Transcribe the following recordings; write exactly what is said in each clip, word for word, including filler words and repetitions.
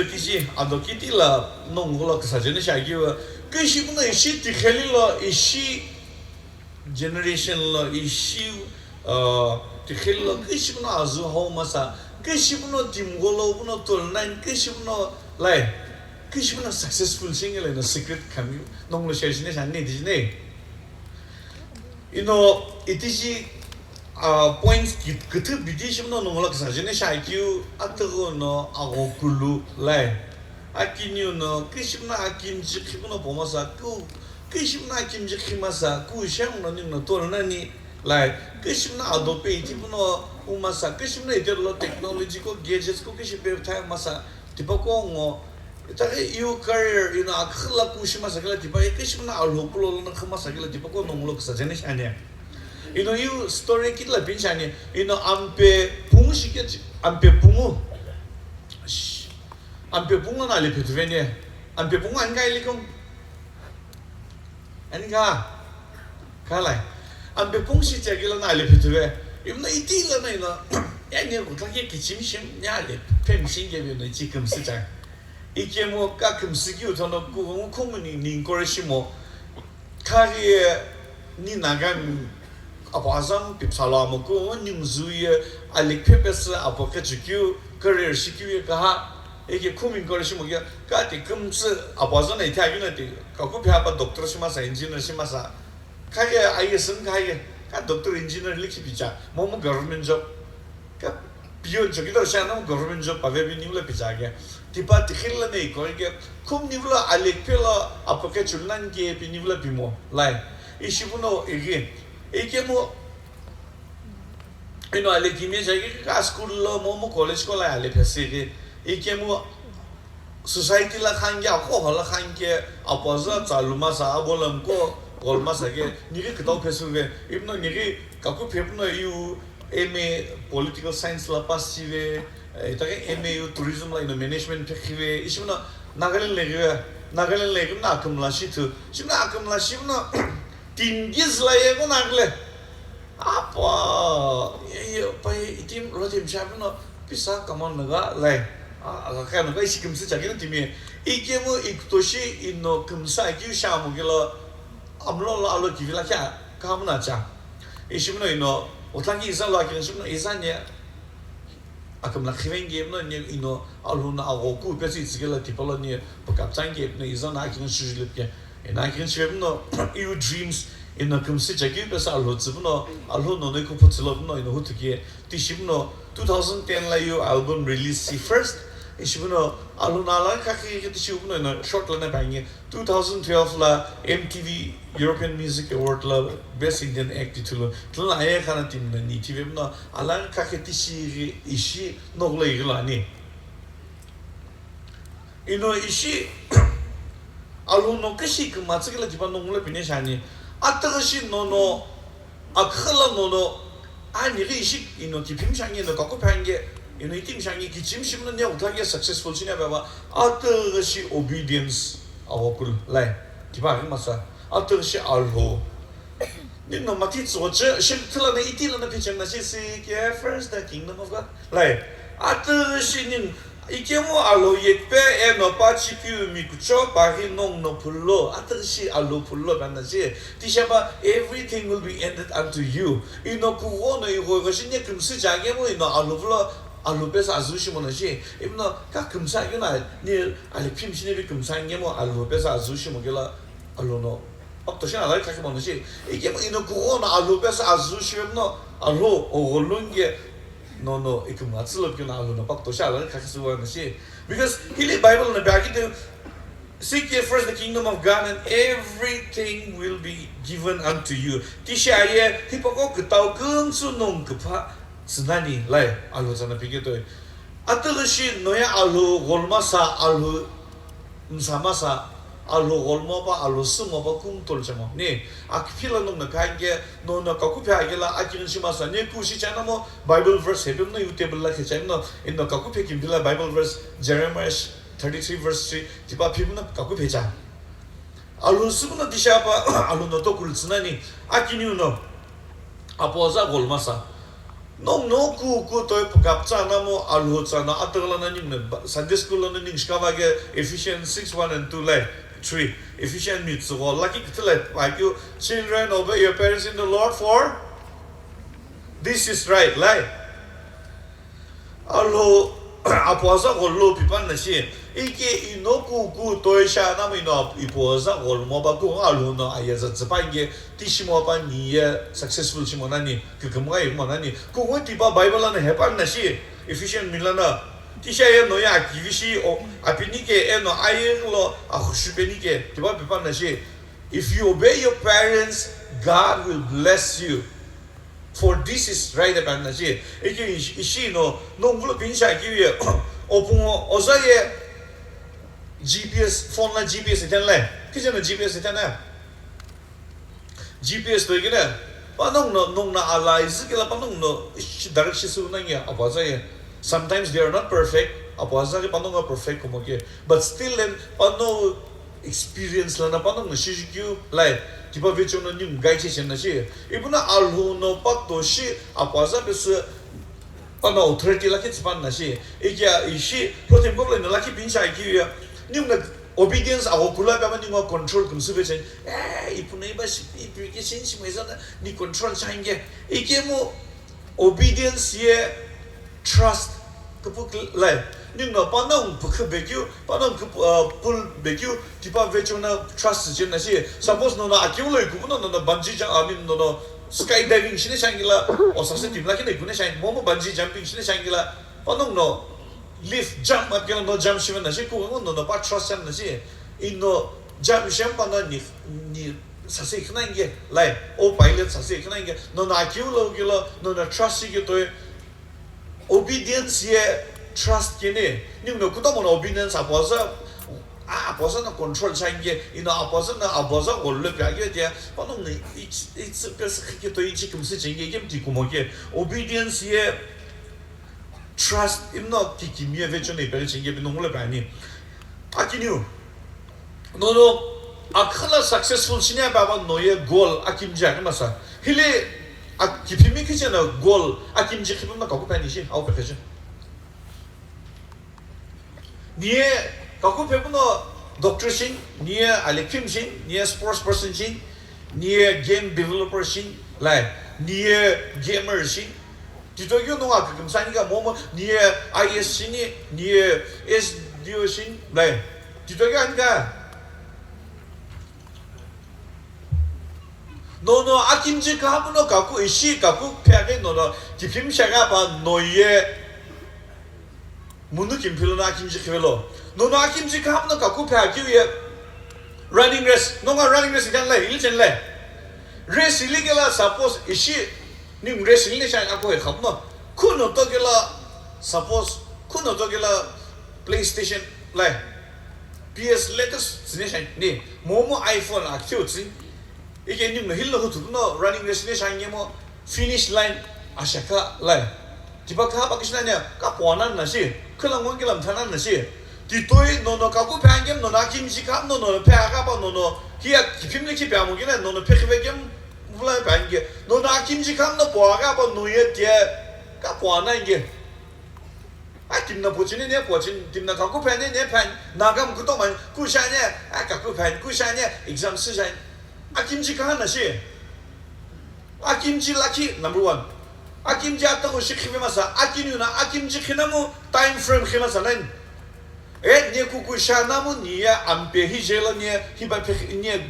Tishi ado kiti la nongu lo kisa jene shagyu. Kishi puno ishi tikheli lo ishi generation lo ishi uh, tikheli lo kishi puno azu hau masa kishi puno timgo lo puno tolnai kishi puno lai kishi puno successful shingele no secret kami nongu lo share shine shane tishi ne. Ino itishi uh, points ki- kithu bidi shimno nongu lo kisa jene shakyu atughu no aghokulu lai. Akiniu no kishimna akimji khipuno pomasa ku kishimna akimji khimasa ku shemno ningno tolnani lai. Kishimna adope itipuno umasa kishimna itelo technology ko gadgets ko kishipe thai masa tipa ko ngo Itaghi iu career ino akhila kushi masa kila tipa ye kishimna alho pulo lono khama sa kila tipa ko nongulo kisa jene shani. Ino iu story kitla pin shani ino ampe pungu shike ampe pungu. Shh. Ampe pungu na le petuvene. Ampe pungu angai likum. Ani ka? Ka lai. Ampe pung shi che kila na le phithuve. Imna iti la na ina. Ya ni ku ta ke kichim shim ya le phem shin ge be na chi kum si cha. Ike mo ka kum si ki uthono ku ngu khum ni ni kore shimo. Ka ge ni na ga apo azam pip sala mo ku ni mzu ye alik phe pe se apo ke chu kyu career shi kyu ye ka ha. Eke khumi encourage shimo kya, ka ti kümtsü apo azana ithi aghi na ti, kaku phe apa doctor shimasa, engineer shimasa, kha ye I A S ka ye, ka doctor engineer likhi picha, momu government job, ka peon chokidar shana government job pave bi niula picha kya, tipa tikhil la nei ko kya, khum niula alek phe la apo ke chulnan ke pi niula pimo, lai, ishi buno ege, eke mo, Ino ale kimye jagi ka school lo momu college ko la ale phesi ke. Ike mu society la khan ke, ako ho la khan ke, apo za tsa luma sa, abo lam ko, gol ma sa ke, niri kitau phesu ke, ibno niri kaku phepno iu M A political science la pass chive, eh, ita ke M A iu tourism la ino management phekhive, ishimno Nagaland le give, Nagaland le gimna akum la shi thu, shimna akum la shimno, tingi zla ye ko nagle. Apa, ye, ye, pa ye, itim, rotim shabino, pisa kaman naga, lai. A, aga kaya naga, isi kimsi chagino timi. Ikemu iktoshi ino kimsa kiu shamu gila, amlo la alo kivila kya, kamna cha. Ishimno ino, utlangi iza lo akin shimno iza nye, Akamla khivenge mno ni ino alhuna ago ku pesi tsikela tipalo ni pakapchange mno izana akin shujulipke. Ina akin shivemno iu dreams ina kumsi chaki pesa alhu tsibno alhu no ne kupu tsilo mno ina hutuke tishimno two thousand ten la iu album release si first ishimno alhuna la kakhi ke tishimno ina short la na bangi Two thousand twelve la M T V European Music Award la Best Indian Act ithulu. Tuna aye khana team na ni T V na ala kakhe tishi ishi nogla igla ni. Ino ishi alhuna kashi kma tsikla tipa nongla pine shani. Atagashi nono Akhala nono ani ghi ishi ino kiphim shangi ino kaku phange ino itim shangi kichim shimno ne uthange successful shine baba atagashi obedience awakul lai tipa ghi masa atagashi alho nino mati tsoche shim thila na iti lana phichem na shi si ke first the kingdom of God lai atagashi nin Ikemu alo yetpe eno pa chipiu mikucho paghi nong no phullo, ataghi shi alo phullo panda shi, tishaba everything will be ended unto you. Ino kugho no igho igho shi ne kümsü jagemo ino alo phullo, alo pesa azu shimo na shi, imno ka kümsü agyo na ne ali phim shi ne bi kümsü angemo alo pesa azu shimo gela alo no. Pakto shi alaghi khakhi mono shi. Ikemu ino kughono alhou pesa azu shivemno alhou ogholunge nono ikemu atsülo pikeno alhou no pakto shi alaghi khakhi suwa na shi. Because hili Bible no bagi de seek ye first the kingdom of God and everything will be given unto you. Tishi aye hipako kitau kümsü nong kipha sinani lai alhou tsana pike toi. Atüghi shi noya alhou gholmasa alhou Msamasa, alhou gholmopa, alhou sümopa kung tolchemo. Ni, akphila nungna phange, nono kakuphe agela akirin shimasa, ni kushi chanamo Bible verse hepimno yu table la khechemno, inno kakuphe kimpila Bible verse, Jeremiah thirty-three verse three, tipa phimno kakuphe cha. Alhou süpno dishapa, alhou no tokul tsinani, akiniu no, apoza gholmasa. Nongu no kuku toi pukaptsa namo alhutsa no atagla na ning Sunday school lo na ning shikava ke Ephesians six one and two lai three. Ephesians mi tsugo laki kitila pakyu, "Children, obey your parents in the Lord, for this is right," lai. Alho apuaza golo pipan na shi. Ike ino kuku toi sha namo ino ipuaza golo mo ba ku alho no ayeza tsipa inge tishimo pa ni ye successful shimo nani. Kikimgha yighi monani. Kughu tipa Bible lana hepa na shi, Ephesians mi lana. Tisha ye no ya akivi shi o, apini ke eno aye lo akhushu peni ke, tipa pipa na shi. "If you obey your parents, God will bless you. For this is right," hepa na shi. Ike ishi, ishi no, no ngulo pinsha kivi ye, opungo oza ye, G P S, phone la G P S iten le. Kije no G P S iten le. G P S toikene, panongu no, nongu no ala izü kela panongu no, ishi direct shi suna nge apuaza ye. Sometimes they are not perfect, apuaza ke panongu perfect kumo ke. But still then, pano experience lana panongu no shishikyu lai, tipa vecho no ning guide shi na shi. Ipuna alhu no pakto shi, apuaza pesu, pano authority lakhi tsipan na shi. Ikia ishi, protem kokle no lakhi pinsha kivi ya. Ning na obedience awo kula kama ning control kumsu vechen. Eh, ipuna iba shi, ipi ke shin shi maiza na ni control change. Ikemu obedience ye trust kupu lai. Ning no panongu pukhu bekyu, panongu kupu, uh, pul bekyu, tipa vecho na trust jen na shi. Suppose no na akiu lo ikupu no, no, no bungee jump, I mean, no, no skydiving shine shangila, o sase timla kine ikune shang, momo bungee jumping shine shangila, panongu no lift jump up kela no jump shiva na shi, kuwa no, no pa trust jump na shi. Ino jump shem pa no ni, ni sase ikna inge, lai, o pilot sase ikna inge, no, no akiu lo kilo, no, no trust ki toi. Obedience ye trust kene, ning no kutomo no obedience apuaza, a, apuaza na control change, ino apuaza na apuaza golo pya ke dia, panongu no it's, it's best ke to ichi kumsi change, ke mti kumo ke. Obedience ye trust imno kikimiye vecho no ipere change, pinongu le pani. Akiniu. Nono akhala successful shinia baba noye goal akimji akimasa. Hile ak-, kipimi kichena goal akimji khipimna kaku pani shi, au pekheji. Niye kaku pepuno doctor shin, niye alekrim shin, niye sports person shin, niye game developer shin, lai, niye gamer shin. Titokyo no akikimsani ka momo, niye I S shini, niye S D O shin, lai. Titokyo anika. Nono akimji kahapuno kaku ishi kaku pheaghi nono kipim shagha pa noye munu kimphilo no akimji khivelo. Nono akimji kahapuno kaku pheaghi ye running race. Nonga running race ikan lai, ili chen lai. Race ili kela suppose ishi ning race ili shan ako he khapno. Kuno to kela suppose, kuno to kela PlayStation lai. P S latest tsine shang ni momo iPhone a khiu tsin. Ike ning no hil no hutu no running race ne shang mo finish line ashaka lai. Tipa kha pa kishna nya ka pona na shi, khala ngon kilam thana na shi. Ti toi nono kaku phan game nono akimji kha nono pha ka pa nono hiya kipim le ki pa mo kina nono phe khive game vula phan ge. Nono akimji kha no po ka pa no ye tie ka pona nge. A timna pochine ne pochin, timna kaku phan ne ne phan, nagam kutoman, kushane, a kaku phan, kushane, exam sijai. Akimji kaha na shi? Akimji lakhi, number one. Akimji ataku shi khive masa, akinu na akimji khinamu time frame khimasa nine. E, ne kuku shanamu niye ampe hijela niye hiba phe niye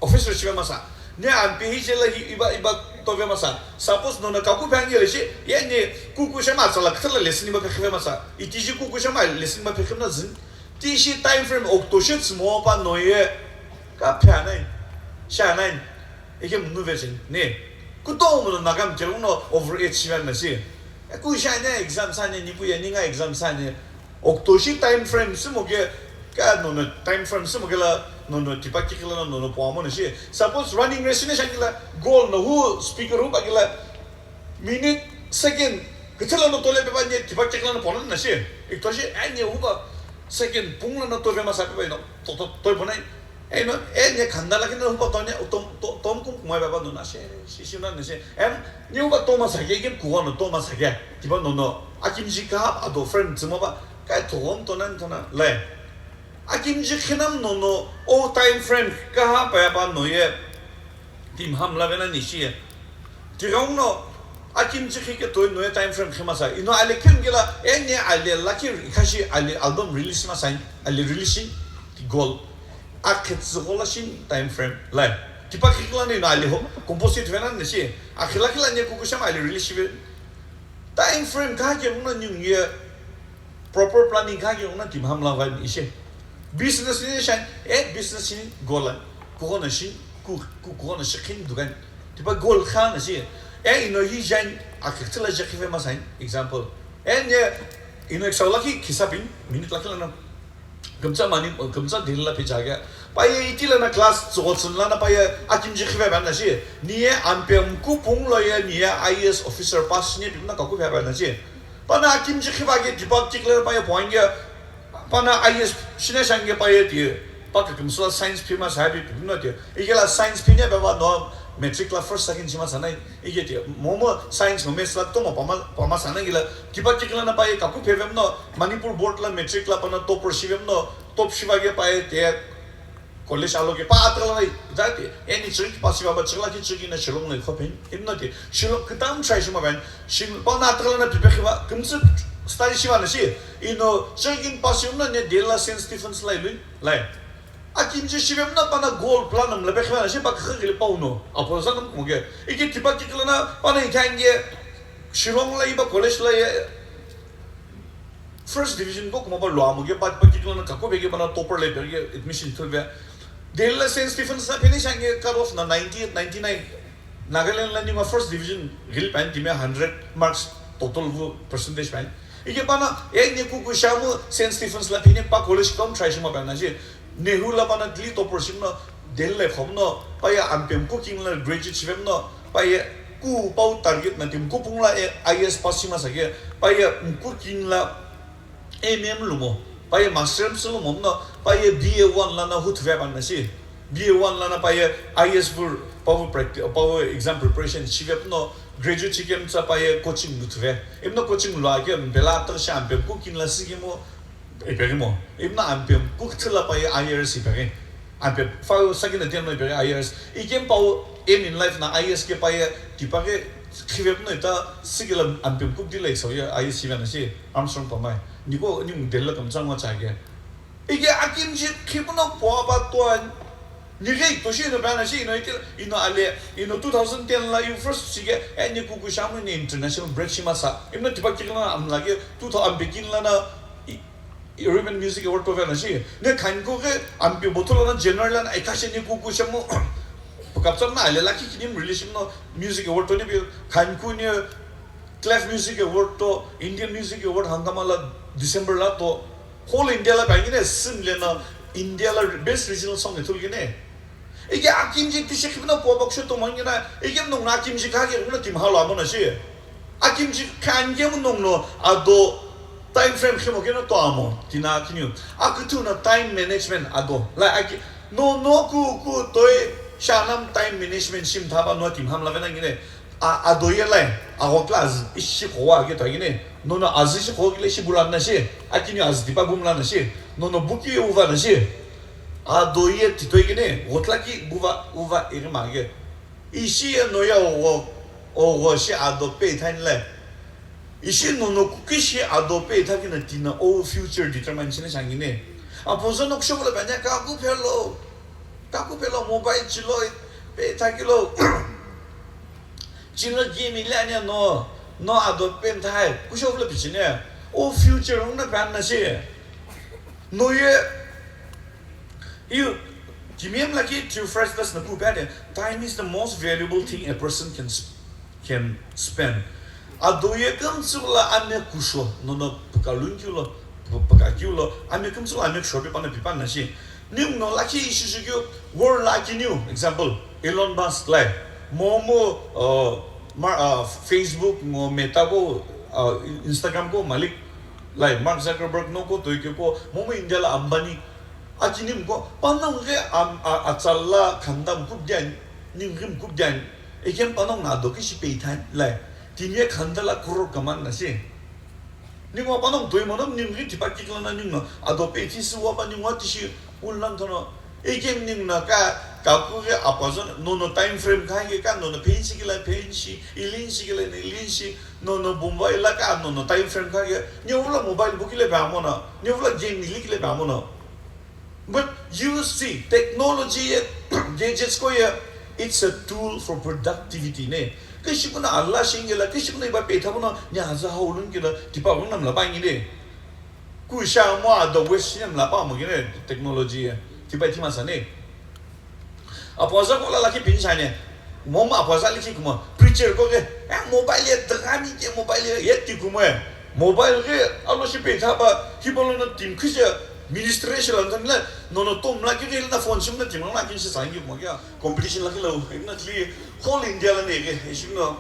officer shive masa. Ne ampe hijela hi iba, iba tove masa. Suppose nona kaku phe angele shi, ye ne kuku shama tsala kthela lesson iba phe khive masa. Itiji kuku shama lesson iba phe khimna zin. Tishi time frame okto shi tsmo pa noye ka phe anai. Sha nine. Ike munu vechen, ne. Kutomo no nagam kelo no over age shivan na shi. E ku sha ne exam sane, nipu ye ninga exam sane. Okto shi time frame simo ke, ka nono time frame simo ke la, nono tipa kikila no nono poamo na shi. Suppose running race ne shangila, goal no hu speaker hu bakila, minute, second, kithela no tole pepa ne tipa kikila no pono na shi. Ikto shi, anye hu ba, second, pungla no tove masa pepa no, to, to, toi ponai. Eno, e ne khanda lakhi na hupa tone, tom, to-, tom kum kumai baba nona she, shi, shi na ne she. Em, ne hupa toma sake, ke kuwa no toma sake. Tipa nono, akimji ka, ado friend tsuma ba, kai tohom tona, tona, le. Akimji khinam nono, o time frame, kaha pa ya ba no ye. Tim ham la vena ni shi ye. Tirong no, akimji khi ke toi no ye time frame khima sa. Ino ale khen gela, e ne ale lakhi khashi ale album release ma sa, ale release ti goal. Akhetsü gola shin time frame. Lai. Tipa khikla ni na ali ho. Composite vena ni shi. Akhila khila ni kuku shama ali release ve. Time frame ka ke muna ni ye. Proper planning ka ke muna tim hamla vai ni ishe. Business ni shan. E business ni gola. Kuko na shi. Ku, ku, kuko na shi khin dukan. Tipa goal kha na shi. E ino hi jan akhetsü la je khive ma sa. Example. E ne ino ek saula ki khisapin. Minute la khila na. Kümtsa mani, kümtsa dil la picha kya. Pa ye iti la na class tsogo tsun la na pa ye akimji khiva ba na shi. Ni ye ampem ku pung lo ye ni ye I A S officer pass ni pimna kaku ba na shi. Pa na akimji khiva ke Deepak Tikla pa ye point ye. Pa na I A S shine shang ke pa ye ti. Pa ke kümsula science pima sa bi pimna ti. Ike la science pine ba ba no matric la first second chima sa na. Ike ti momo science no maths la tomo pama, pama sa na gila. Deepak Tikla na pa ye kaku phevem no. Manipur board la matric la pana topper shivem no, top shiva ke paye te college alo ke pa atala lai, jati, eni church pa shiva ba church la ki church na Shillong lai khopen, imno te, Shillong kitam try shima ben, Shillong pa na atala na pipe khiva, kimtsu study shiva na shi, ino church in pa shimna ne de la Saint Stephen's lai lui, lai. Akimji shivem na pana goal plan am la pe khiva na shi pa khagili pa uno, apo sa nam kumoge, iki Deepak Tikla na pana ithange, Shillong la iba college la ye, First division ko kuma ba lua mo ke pa pa kikla na kako be ke bana topper le be ke admission thul be. Delhi la Saint Stephen's na finish ange cut off na ninety eight, ninety nine. Nagaland la ni ma first division gil pan time hundred marks total vu percentage pan. Ike bana e ne ku ku shamu Saint Stephen's la pine pa college kom try shima pan na je. Nehu la bana Delhi topper shim no Delhi la khom no pa ya ampem cooking la graduate shivem no pa ya ku pau target na tim ku pung la e I A S pass shima sa ke pa ya cooking la M M lumo pa ya master M lumo no pa ya B A one la na hut ve ban na si B A one la na pa ya I A S vur pa vu practice pa vu exam preparation shivem no graduate chikem cha pa ya coaching lut ve em no coaching lo a ke bela ta sha ampem cooking la si ke mo Ipeghi mo, imna ampem kukthila paye I R S ipeghi. Ampem, fau sakina tenno ipeghi I R S. Ikem pau aim in life na I A S ke paye, tipaghi khivepno ita sikila ampem kukdila iksaye I A S ivena si Armstrong pamai. Niko, ni mdela kamtsangwa chage. Ike akimji khipuno po apa tuan. Nigei toshi ino bana shi ino ite ino ale ino two thousand ten la you first sige eni kuku shamu ni international break shima sa. Imno tipa kikla amla ke two thousand ampekin la na European Music Award to vena shi. Ne khanko ke ampe botolo na general na ekashi ni kuku shamu. Kapsam na ale laki kinim release no music award to ni bi khanko ni Clef Music Award to Indian Music Award hangama la December la to. Whole India la bangine sim le na India la best regional song ithul gine. Ike akimji tishik na po baksho to mangina ike nung na akimji ka ke na tim halo amona shi. Akimji kan ke nung no ado time frame khemo ke no to amo tina kinyu. Akutu na time management ado. La aki no no ku ku toi shanam time management shim thaba no tim ham la vena gine. A, adoye lai, aghokla azü ishi khowa ake to agine, nono azü ishi khowa kile ishi bula na shi, akini azü tipa bumla na shi, nono buki uva na shi, adoye titoi gine, ghotlaki buva uva irima ake. Ishi ye noya ogho, ogho shi ado pe ithani lai. Ishi nono kuki shi ado pe ithaki na tina o future determine shine shangine. Apozo no kusho bula banya kaku phelo, kaku phelo mobile chilo pe ithakilo. Chino game ile ania no, no ado pen thai, kusho vlo pichine. O future ungna pan na shi. No ye, you, kimiam laki to fresh das na ku pan. Time is the most valuable thing a person can sp-, can spend. Ado ye kam tsula ame kusho, no no pukalun kyulo, pu-, pukakyulo, ame kam tsula ame kusho pe pana pipan na shi. Ning no laki ishi shikyu, world laki new, example, Elon Musk lai, momo, uh, ma-, uh, Facebook ngo Meta ko, uh, Instagram ko malik, lai, Mark Zuckerberg no ko toikyo ko, momo India la Ambani, Achi ninguqo panongu ghi am-, a-, atsala khanda mkupdiani, ningu ghi mkupdiani, ekemu panongu no ado kishi peithani, lai, timi ye khanda la crore kamangu na shi. Ningu panongu toi mono, ningu ghi tipa kikla na ningu no ado peithi si wa pa ningu tishi ullan thono. Ekemu ningu no ka, kaku ghi apaza nono time frame kha ghi ka nono phenshi kila phenshi, ilinshi kila ilinshi, nono Bombay la ka nono time frame kha ghi, niu vula mobile bukile ba mono, niu vula game nilikile ba mono. But you see, technology ye, gadgets ko ye, it's a tool for productivity ne. Kishikuna Allah shingela, kishikuna iba petha kuna, ni aza haulun kila, tipa kuna mla bangi ne. Ku sha mo ado west shina mla pa mo gene technology ye. Tipa tima sa ne. Apo aza ko la laki pin shane. Mom apo aza liki kuma preacher ko ke, eh, mobile ye dagami ke mobile ye ti kuma. Mobile ke alo shi pe thaba, hibolo no team khije ministry shi lan tan le, no no tom laki ke na phone shim na team laki shi sangi kuma kya. Competition laki lo, na tli whole India la ne ke, shi no.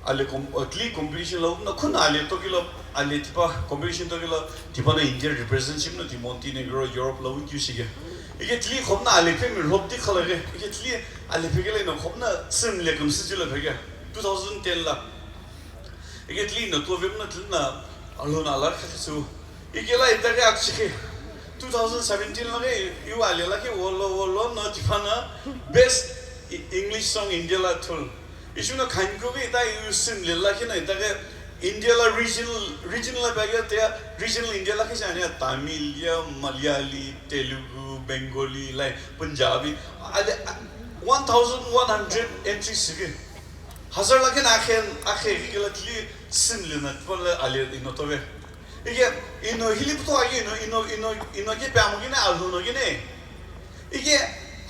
Ale com-, uh, tli competition lo, na khuna ale tokilo, ale tipa competition tokilo, tipa na India representship na ti Montenegro, Europe lo win kiu shige. Ike tli khopna ale pe mi lhop ti khala ge, ike tli ale pe gele no khopna sim le kam si jilo pe ge, two thousand ten la. Ike tli no to vim na tli na, alo na la kha su. Ike la ita ke akchi ke. Two thousand seventeen la ke, iu ale la ke, wolo, wolo, no, tipa na, best E-, English song India la thul. Ishi no khanko ke ita iu sim le la ke na ita ke, India la regional, regional la ba ke te, regional India la ke jane, Tamil ya, Malayali, Telugu, Bengali, like, Punjabi. Ale, one thousand one hundred entries ke. Hazar la ke na akhen, akhe ke la tli sim le na, tipa la ale ino to ve. Ike, ino hili puto agi, ino, ino, ino, ino ke pe amo gine, alhou no gine. Ike,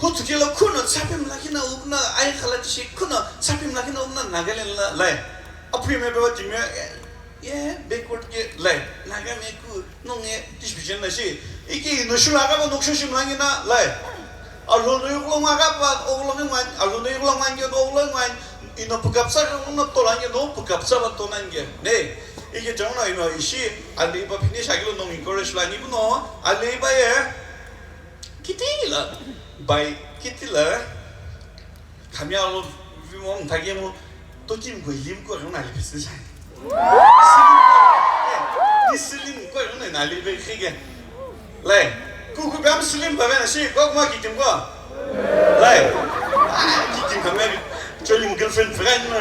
hutu kilo kuno, tsapi mla kina ukna, ai khala tishi kuno, tsapi mla kina ukna, Nagaland la, lai. Apui me bewa timia, eh, eh, backward ke, lai. Naga me ku, nonge, tishi pichen na shi. Ike, ino shula ka ba noksho shim la gina, lai. Alhou no yukulo ngwa ka pa, ogulo ke ngwa, alhou no yukulo ngwa nge, ogulo ngwa, ino pukapsa ke, ino tola nge, no pukapsa ba tona nge. Ne, ike jong na ino ishi, ale iba finish agilo no encourage la ni no, ale iba ye, kiti la, bai, kiti la, kami alo, vi mo, mtha ke mo, to kim ko, lim ko, na le business hai. Silim ko, eh, ni silim ko, na le be khige. Lai, kuku bam silim ba na shi, kok ma kitim ko. Lai, ah, kitim ka me, choli girlfriend friend no.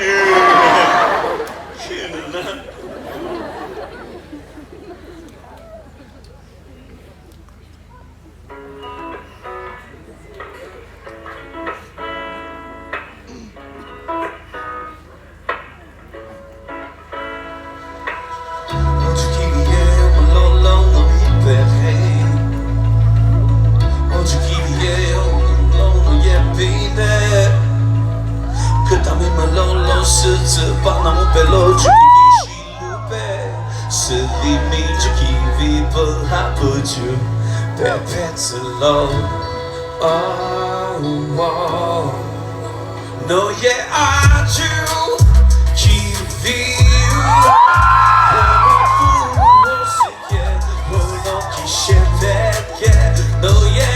Silimi juki vi pala puju pepe tsilo. Oh, oh. No ye aju kivi. No ye